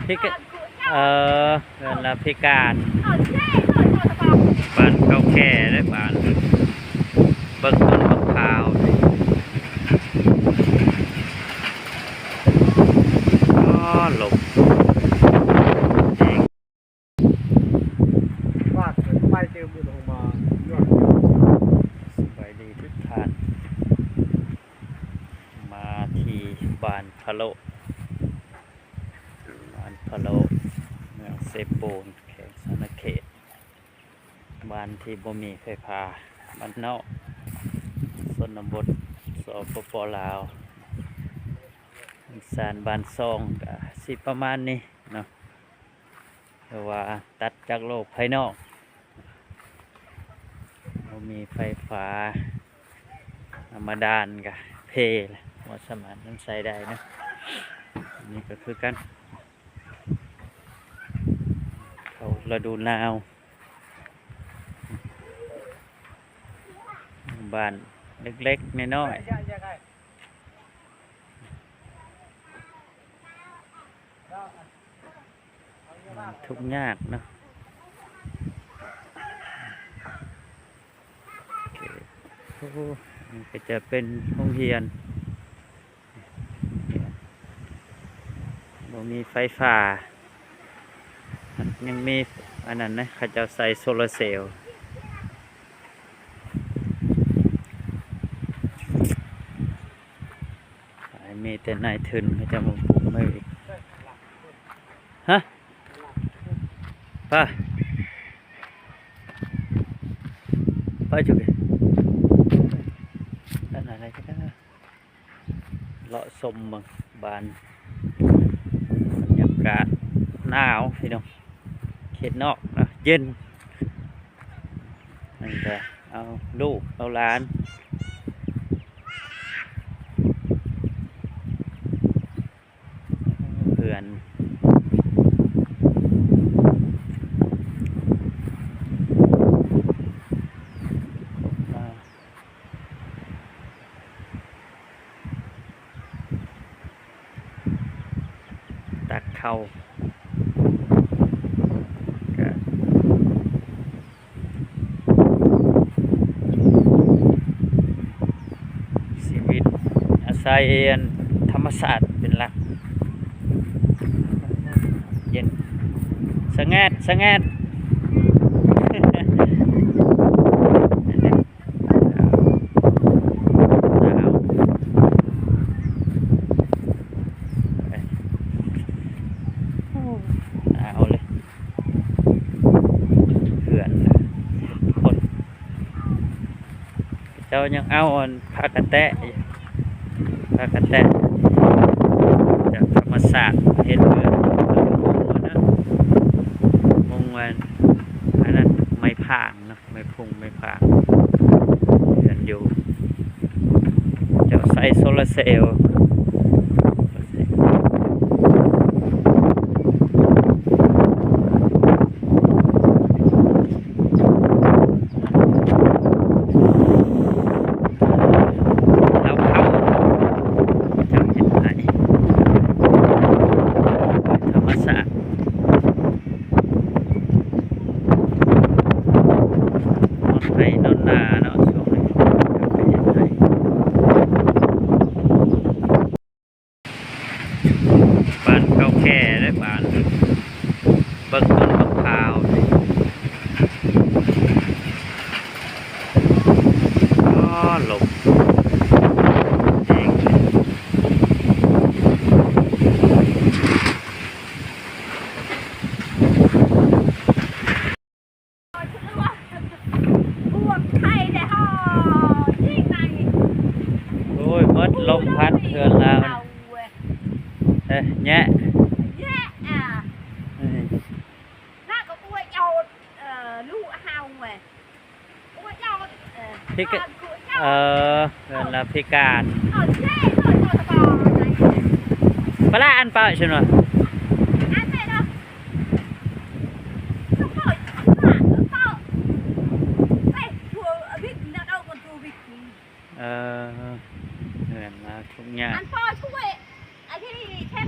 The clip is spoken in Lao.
ພິກະ ເອີ ເຮືອນລາພິການ ບ້ານເກົ່າແກ່ເດ້ ບ້ານ ເບິ່ງຕົ້ນບັກພ້າວ ອໍ ລົມ ສະບາຍດີທຸກທ່ານ ມາທີ່ບ້ານພະໂລ ບ້ານພະໂລ ເມືອງເຊໂປນ ແຂວງສະຫວັນນະເຂດ ບ້ານທີ່ບໍ່ມີໄຟຟ້າ ບ້ານນອກ ຊົນນະບົດ ສປປ ລາວ ສານບ້ານຊ່ອງ ກະຊິປະມານນີ້ເນາະ ແຕ່ວ່າຕັດຈາກໂລກພາຍນອກ ບໍ່ມີໄຟຟ້າ ນ້ຳບາດານກະເພລະ ບໍ່ສາມາດນຳໃຊ້ໄດ້ເນາະ ອັນນີ້ກະຄືກັນ ເຂົ້າລະດູໜາວ ບ້ານເລັກໆນ້ອຍໆ ທຸກຍາກເນາະ ໂອ້ ນີ້ກະຈະເປັນໂຮງຮຽນ ບໍ່ມີໄຟຟ້າ ຍັງມີອັນນັ້ນນະ ເຂົາເຈົ້າໃສ່ໂຊລາເຊວ ມີແຕ່ນາຍທຶນເຂົາເຈົ້າມາປູກໄວ້ອີກ ຮະ ໄປ ໄປຈຸເກ ເລາະຊົມເບິ່ງບ້ານ ບັນຍາກາດໜາວພີ່ນ້ອງ ເຂດນອກເນາະ ເຢັນ ມັນກະເອົາລູກເອົາຫຼານ ເຮືອນ ຕັກເຂົ້າ ກະ ຊີວິດອາໄສອັນທຳມະຊາດເປັນຫຼັກ ເຢັນ ສະແງດ ສະແງດ ໜາວ ໜາວເລີຍ ເຮືອນຄົນ ເຈົ້າຍັງເອົາອັນຜ້າກັນແຕະຢູ່ ຜ້າກັນແຕະຈາກທຳມະຊາດເຮັດເຮືອນ ມຸງອັນ ອັນນັ້ນໄມ້ພາງເນາະ ໄມ້ພຸງໄມ້ພາງ ເຮືອນຢູ່ ເຈົ້າໃສ່ໂຊລາເຊວ ລາວເຂົ້າ ເຈົ້າເຮັດໄຮ່ ທຳມະຊາດ ນອນໄຮ່ນອນນາເນາະ ຊ່ວງນີ້ ເຈົ້າໄປເຮັດໄຮ່. ບ້ານເກົ່າແກ່ເດ້ ບ້ານ ເບິ່ງຕົ້ນບັກພ້າວ ອໍ ລົມແຮງ. ໂອ້ຍ ໝົດລົມພັດເຮືອນລາວ ເອີ ແຍະ ແຍະ ອືມ ນາກໍອວຍເອົາ ເອີ ລູກເຮົາເວີຍ ອວຍເອົາ ເອີ ພິກະ ເອີ ເຮືອນລາພິການ ປະລະອັນປະຊະນວນ ເອີ ເຮືອນລາທຸກຍາກ ອັນພໍ່ຊ່ວຍ ອັນທີ່ແຊບ